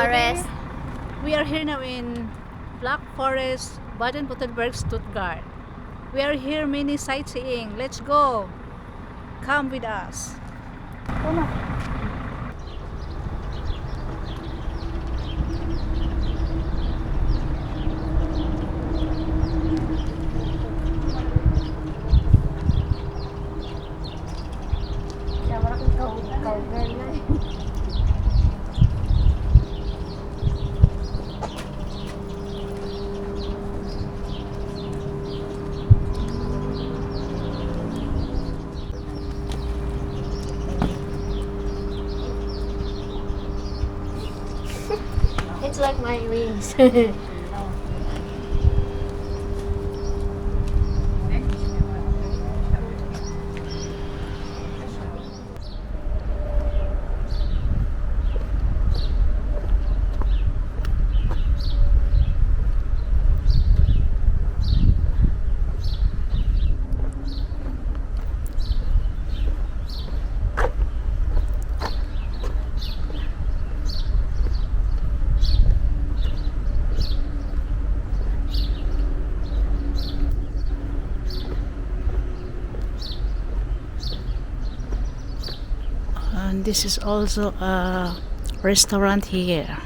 Forest. We are here now in Black Forest, Baden-Württemberg, Stuttgart. We are here mini sightseeing. Let's go. Come with us. Wala akong cowgirl na. It's like my wings. And this is also a restaurant here.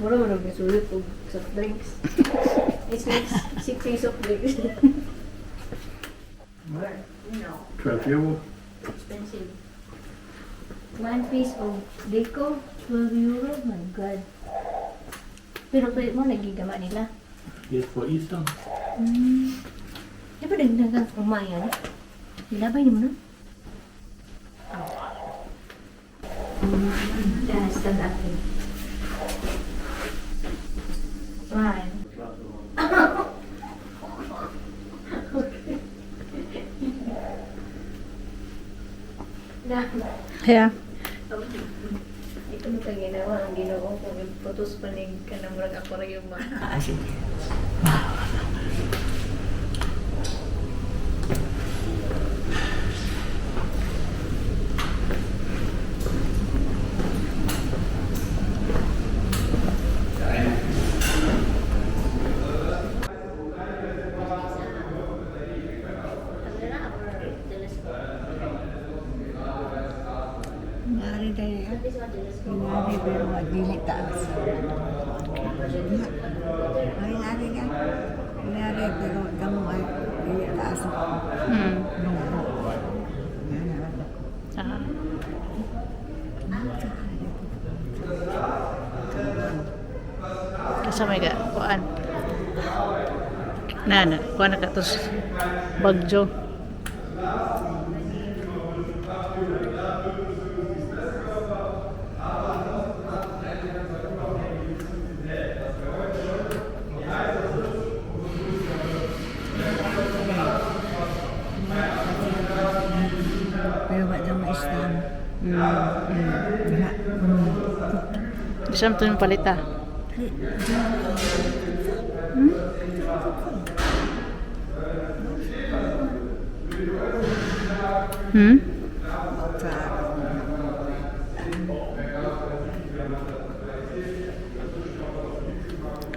Mura mo nagsulit og soft drinks. It's like 60 soft drinks. €12. Expensive. One piece of deco, €12. My God. Pero pwede mo nagigama nila. Yes, for Easter. Di ba dagdagan kumayan? Nilabay ni mo na? Oh. Yeah, stand up. Smile. Na, Yeah. ito mo kang ginawa ang Ginoo kung iputos pa ning kanang murag ako ra yung ma. Mari dahil ya. Inari pero dili taas. Ay, inari ka. Inari pero kamo ay dili taas. Nubo. Ah. Kasi may ga, kuan. Na, na, kuan na ka tos bagyo. Pero wa na ma-stand. Isa mo yung palita.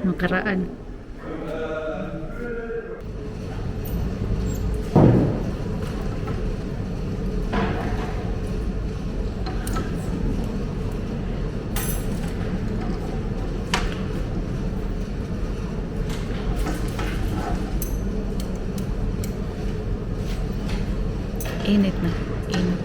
Makaraan. Init na. Init.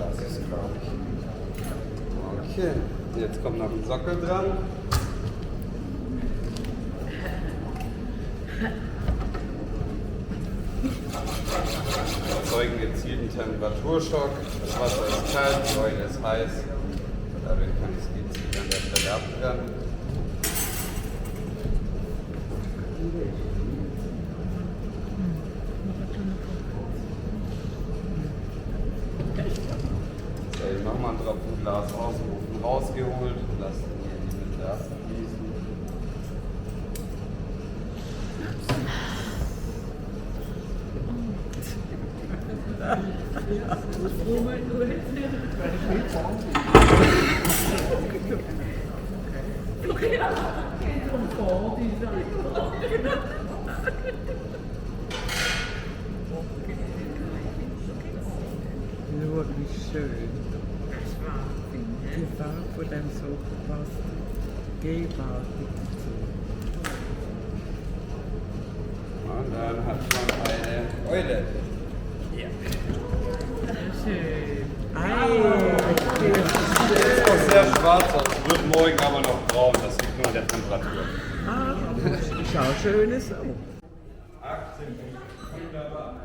lasse ich es, glaube ich. Okay, jetzt kommt noch ein Sockel dran. Erzeugen gezielten Temperaturschock. Das Wasser ist kalt, die Eule ist heiß. Dadurch kann ich es gezielt an der Stelle abbrennen. Jetzt habe ich nochmal einen Tropfen Glas aus dem Ofen rausgeholt. Lass den hier in die Mitte abfließen. Schau, wie schön. Die Farbe von dem Sofa passt gewaltig dazu. Und dann hat man eine Eule. Schön. Ei, Sieht auch sehr schwarz aus, wird morgen aber noch braun, das liegt nur an der Temperatur. ah, aber es ist auch schön so. 18 Wunderbar.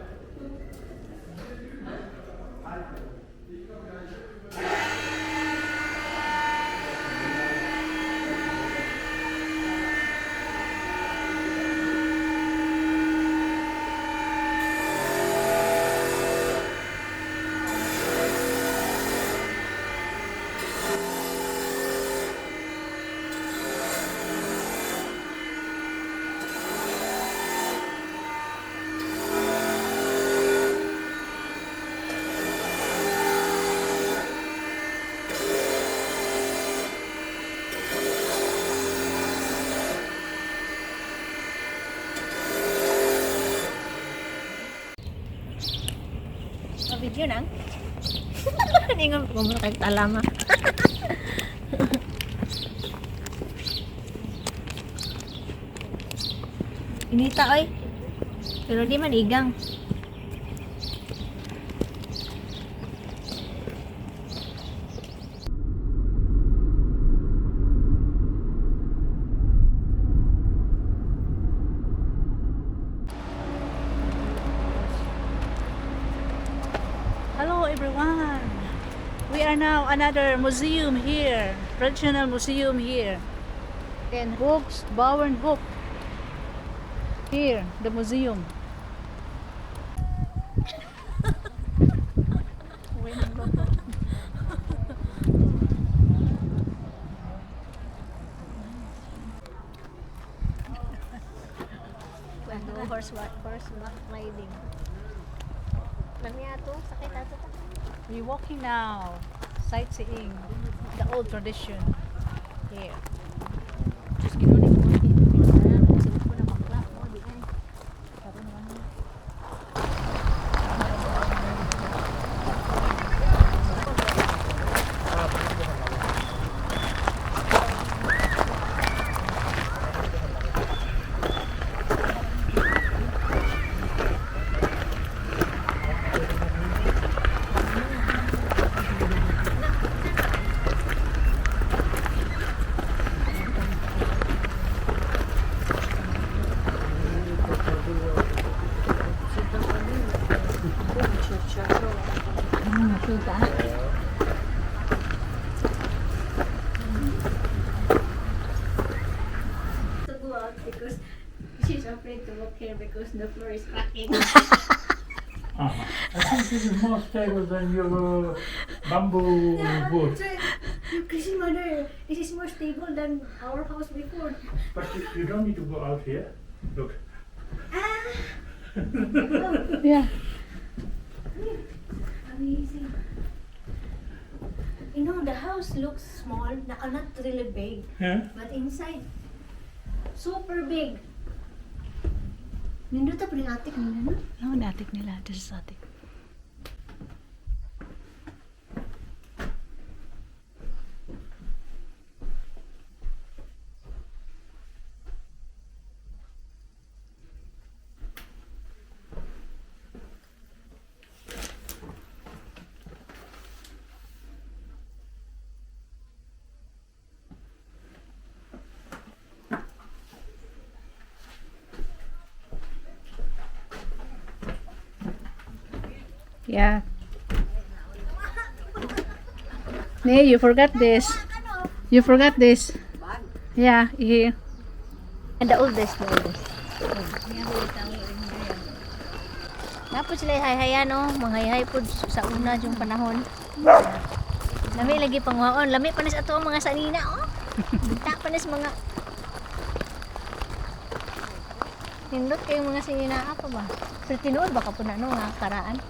Video nang? Ningon ko mo kay talama. Inita oy. Pero di man igang. Hello everyone. We are now another museum here, traditional museum here in Hooks, Bauernhof. Here, the museum. Go horseback riding. Lami ato, sakit ato ta. We walking now, sightseeing the old tradition here. Diyos Ginoo ni mo. Sino ko na bakla mo di ay. Nakita. To go out because she's afraid to walk here because the floor is cracking. I think this is more stable than your bamboo wood. Your grandmother, this is more stable than our house before. But you don't need to go out here. Look. Ah! Yeah. Amazing. You know, the house looks small, not really big, Yeah? but inside, super big. Nindot pa rin attic nila, no? No, ang attic nila. This is attic. Yeah. Nee, you forgot this. You forgot this. Yeah, here. And the oldest, the oldest. Tapos sila hayhayan no, mga hayhay po sa una yung panahon. Lami lagi pangwaon, lami pa nis ato ang mga sanina oh. Bita pa nis mga. Nindot kay mga sanina pa ba? Pero tinuod baka po na no nga karaan.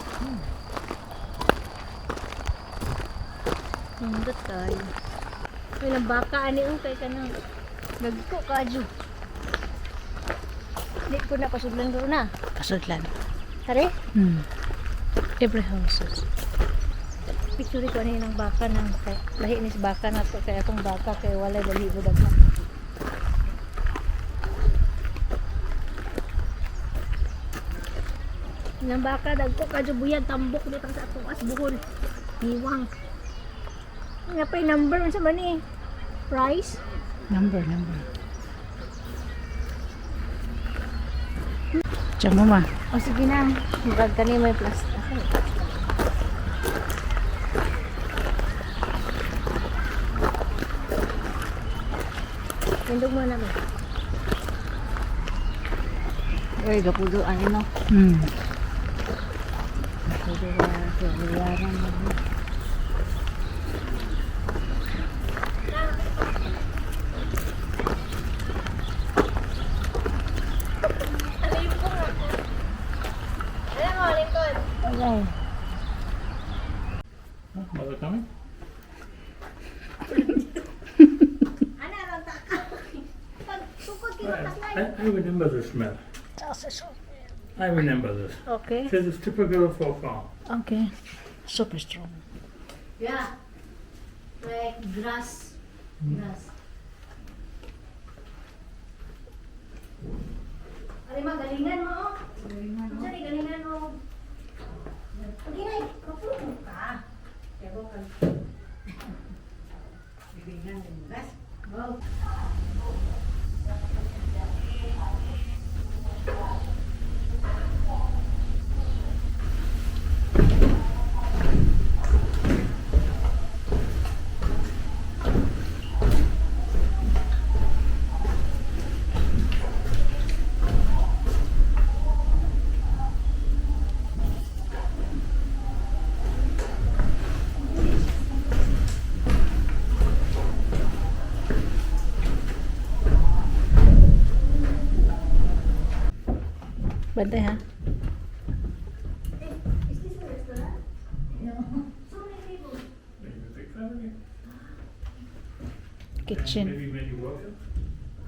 Nindot kayo. May baka ani oh kay kanang nagko kadyo. Di ko na pasudlan ko na. Pasudlan. Tare, Every houses. Picture ko ani ng baka nang kay lahi ni sa baka na to kay akong baka kay walay balibo daghan. Nang baka dagko kadyo buyag tambok dito sa atong as buhol. Hiwang. Nga pay number unsa man ni? Price? Number, number. Diyan mo ma. O sige na, murag kani may plastic. Tindog mo na ba? Uy, gapudo ang ino. Gapudo sa biyaran. Alam mo, lingkod. Ay, Mother coming? Ana, lang ta ka. Pag tukod kayo I remember the smell. I remember this. Okay. This is typical for a farm. Okay. Super strong. Yeah. Like grass. Grass. Ari ma, galingan mo oh. Galingan mo. Sorry, galingan mo. Pag-inay, kapuno ka. Pero ka. Wow. Bantay ha. Is this a restaurant? No. So many people. Maybe a big family. Kitchen. Maybe many workers.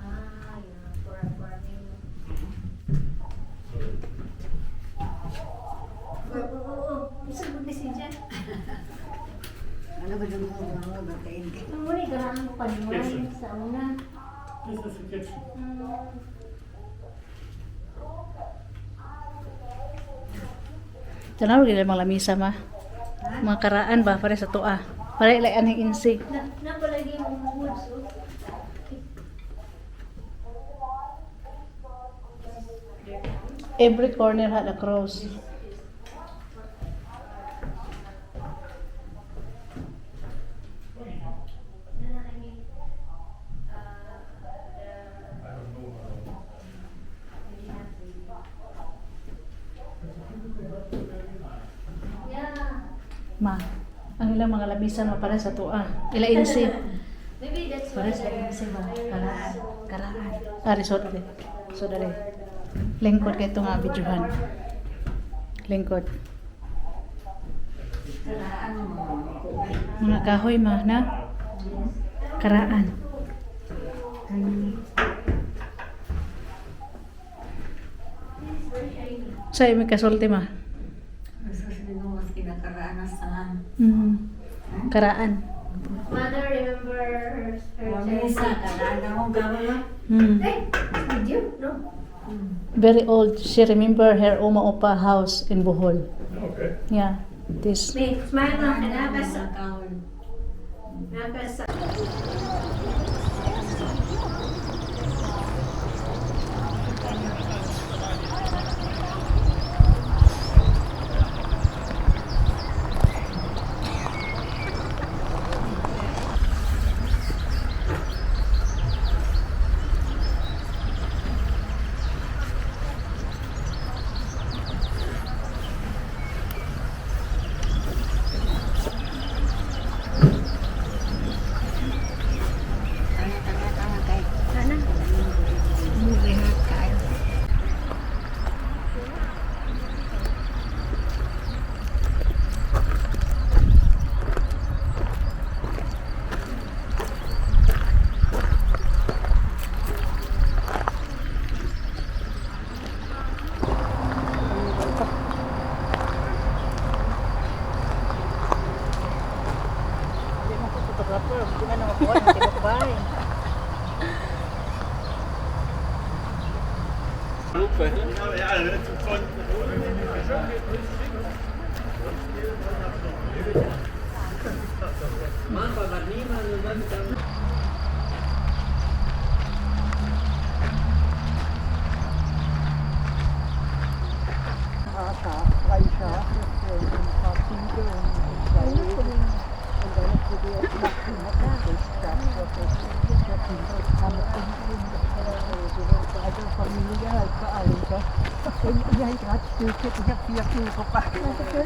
Ah, yeah, for farming. Oo, oo, oo. Gusto mo decision? ano ba yung mga batayin ka? Ang muna, garaan mo panuay sa una. This is the kitchen. Tanaw gila mga lamisa ma. Mga karaan ba pare sa tuwa. Pare ilay anhing insi. Na, napalagi mong woods, oh. Every corner had a cross. I don't know. Yeah. Ma, ang ilang mga lamisa ma pare sa tuwa. Ila insi. Maybe that's why Pare sa they're- insi ba? Karaan. Karaan. Ari so dali. So dali. Lingkod kay ito nga videohan. Lingkod. Mga kahoy ma na. Karaan. Sa may kasulti ma. Sa sino mas kinakaraanas tanan. Karaan. Mother remember her Mamisa, childhood. karaan akong gawin. Hey, did you? No. Very old. She remember her oma opa house in Bohol. Okay. Yeah. This. May smile lang ka na Sa kahoy. Nakasa. Drei Schafe und ein paar Ziege und zwei Löwen. Und dann hat sie die Also Familie halt vor allem. Und ich habe gerade still, ich habe 4 Kinder.